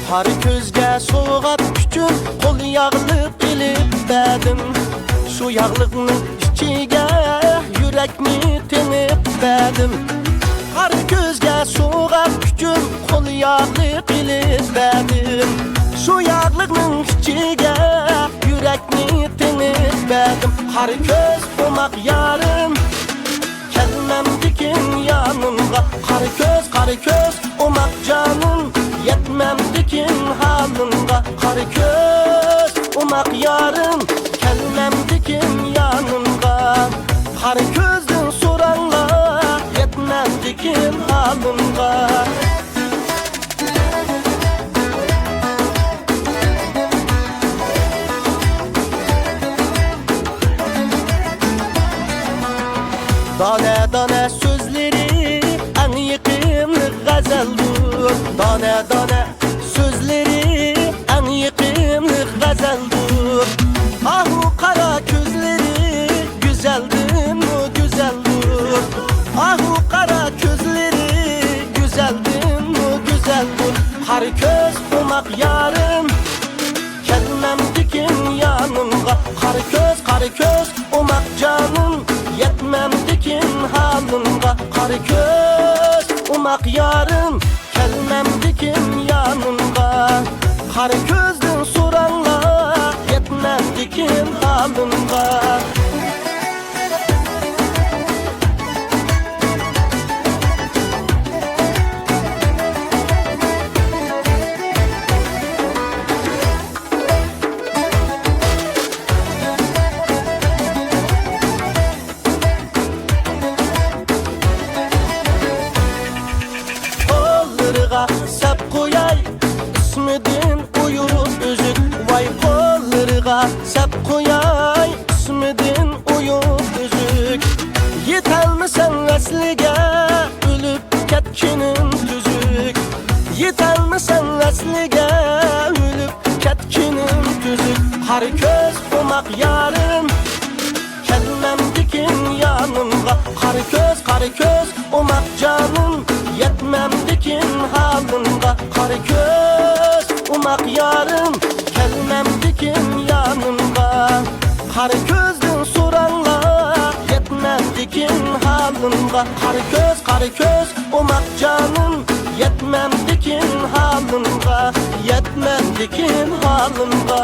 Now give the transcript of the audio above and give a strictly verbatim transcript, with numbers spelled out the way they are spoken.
قارا كۆزگە سوۋغات ئۈچۈن قول ياغلىق ئېلىپ بەردىم. شۇ ياغلىقنىڭ ئىچىگە يۈرەكنى تېڭىپ بەردىم. قارا كۆزگە سوۋغات ئۈچۈن قول ياغلىق ئېلىپ بەردىم. شۇ ياغلىقنىڭ ئىچىگە يۈرەكنى تېڭىپ بەردىم. قارا كۆز ئوماق يارىم، كەلمەمدىكىن يانىمغا. قارا كۆز، قارا كۆز، ئوماق جانىم، يەتمەمدىكىن ھالىمغا. قارا كۆز، ئوماق يارىم، كەلمەمدىكىن يانىمغا. قارا كۆزدىن سوراڭلار، يەتمەمدىكىن ھالىمغا. دانە-دانە سۆزلىرى ئەڭ يېقىملىق غەزەلدۇر. دانە-دانە سۆزلىرى ئەڭ يېقىملىق غەزەلدۇر. ئاھۇ قارا كۆزلىرى گۈزەلدىنمۇ گۈزەلدۇر. ئاھۇ قارا كۆزلىرى گۈزەلدىنمۇ گۈزەلدۇر. قارا كۆز ئوماق يارىم، كەلمەمدىكىن يانىمغا. قارا كۆز، قارا كۆز، ئوماق جانىم، يەتمەمدىكىن ھالىمغا. قارا كۆز، ئوماق يارىم، كەلمەمدىكىن يانىمغا. قارا كۆزدىن سوراڭلار، يەتمەمدىكىن ھالىمغا. قوللىرىغا سەپ قوياي ئىسمىدىن ئويۇپ ئۈزۈك. ۋاي قوللىرىغا سەپ قوياي ئىسمىدىن ئويۇپ ئۈزۈك. يېتەلمىسەڭ ۋەسلىگە ئۆلۈپ كەتكىنىم تۈزۈك. يېتەلمىسەڭ ۋەسلىگە ئۆلۈپ كەتكىنىم تۈزۈك. قارا كۆز ئوماق يارىم، كەلمەمدىكىن يانىمغا. قارا كۆز، قارا كۆز، ئوماق جانىم، يەتمەمدىكىن ھالىمغا. قارا كۆز، ئوماق يارىم، كەلمەمدىكىن يانىمغا. قارا كۆزدىن سوراڭلار، يەتمەمدىكىن ھالىمغا. قارا كۆز، قارا كۆز، ئوماق جانىم، يەتمەمدىكىن ھالىمغا، يەتمەمدىكىن ھالىمغا.